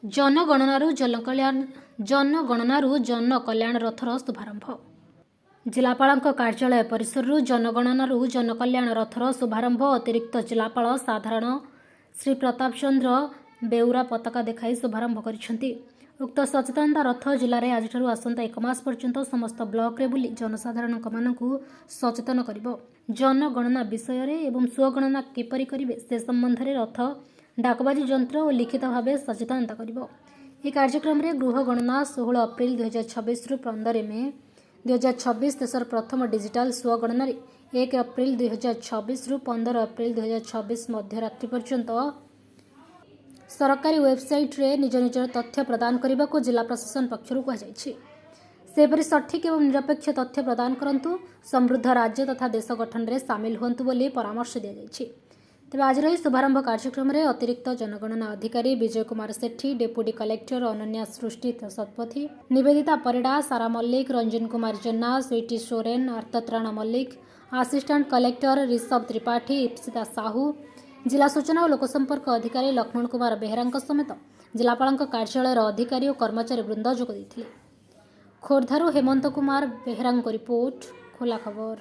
ଜନଗଣନାରୁ ଜନକଲ୍ୟାଣ, ଜନଗଣନାରୁ ଜନକଲ୍ୟାଣ ରଥର ଶୁଭାରମ୍ଭ। ଜିଲ୍ଲାପାଳଙ୍କ କାର୍ଯ୍ୟାଳୟ ପରିସରରୁ ଜନଗଣନାରୁ ଜନକଲ୍ୟାଣ ରଥର ଶୁଭାରମ୍ଭ ଅତିରିକ୍ତ ଜିଲ୍ଲାପାଳ ସାଧାରଣ ଶ୍ରୀ ପ୍ରତାପ ଚନ୍ଦ୍ର ବେଉରା ପତାକା ଦେଖାଇ ଶୁଭାରମ୍ଭ କରିଛନ୍ତି। ଉକ୍ତ ସଚେତନତା ରଥ ଜିଲ୍ଲାରେ ଆଜିଠାରୁ ଆସନ୍ତା ଏକ ମାସ ପର୍ଯ୍ୟନ୍ତ ସମସ୍ତ ବ୍ଲକରେ ବୁଲି ଜନସାଧାରଣଙ୍କମାନଙ୍କୁ ସଚେତନ କରିବ। ଜନଗଣନା ବିଷୟରେ ଏବଂ ସ୍ୱଗଣନା କିପରି କରିବେ, ସେ ସମ୍ବନ୍ଧରେ ରଥ ଡାକବାଜି ଯନ୍ତ୍ର ଓ ଲିଖିତ ଭାବେ ସଚେତନତା କରିବ। ଏହି କାର୍ଯ୍ୟକ୍ରମରେ ଗୃହ ଗଣନା 16 ଅପ୍ରିଲ 2026ରୁ 15 ମେ 2026, ଦେଶର ପ୍ରଥମ ଡିଜିଟାଲ ସ୍ୱଗଣନାରେ 1 ଅପ୍ରିଲ 2026ରୁ 15 ଅପ୍ରିଲ 2026 ମଧ୍ୟରାତ୍ରି ପର୍ଯ୍ୟନ୍ତ ସରକାରୀ ୱେବସାଇଟ୍ରେ ନିଜ ନିଜର ତଥ୍ୟ ପ୍ରଦାନ କରିବାକୁ ଜିଲ୍ଲା ପ୍ରଶାସନ ପକ୍ଷରୁ କୁହାଯାଇଛି। ସେହିପରି ସଠିକ୍ ଏବଂ ନିରପେକ୍ଷ ତଥ୍ୟ ପ୍ରଦାନ କରନ୍ତୁ, ସମୃଦ୍ଧ ରାଜ୍ୟ ତଥା ଦେଶ ଗଠନରେ ସାମିଲ ହୁଅନ୍ତୁ ବୋଲି ପରାମର୍ଶ ଦିଆଯାଇଛି। ତେବେ ଆଜିର ଏହି ଶୁଭାରମ୍ଭ କାର୍ଯ୍ୟକ୍ରମରେ ଅତିରିକ୍ତ ଜନଗଣନା ଅଧିକାରୀ ବିଜୟ କୁମାର ସେଠୀ, ଡେପୁଟି କଲେକ୍ଟର ଅନନ୍ୟା ସୃଷ୍ଟି ଶତପଥୀ, ନିବେଦିତା ପରିଡ଼ା, ସାରା ମଲ୍ଲିକ, ରଞ୍ଜନ କୁମାର ଜେନା, ସୁଇଟି ସୋରେନ, ଆର୍ତ୍ତତ୍ରାଣ ମଲ୍ଲିକ, ଆସିଷ୍ଟାଣ୍ଟ କଲେକ୍ଟର ରିଷଭ ତ୍ରିପାଠୀ, ଇପ୍ସିତା ସାହୁ, ଜିଲ୍ଲା ସୂଚନା ଓ ଲୋକସମ୍ପର୍କ ଅଧିକାରୀ ଲକ୍ଷ୍ମଣ କୁମାର ବେହେରାଙ୍କ ସମେତ ଜିଲ୍ଲାପାଳଙ୍କ କାର୍ଯ୍ୟାଳୟର ଅଧିକାରୀ ଓ କର୍ମଚାରୀ ବୃନ୍ଦ ଯୋଗ ଦେଇଥିଲେ। ଖୋର୍ଦ୍ଧାରୁ ହେମନ୍ତ କୁମାର ବେହେରାଙ୍କ ରିପୋର୍ଟ, ଖୋଲା ଖବର।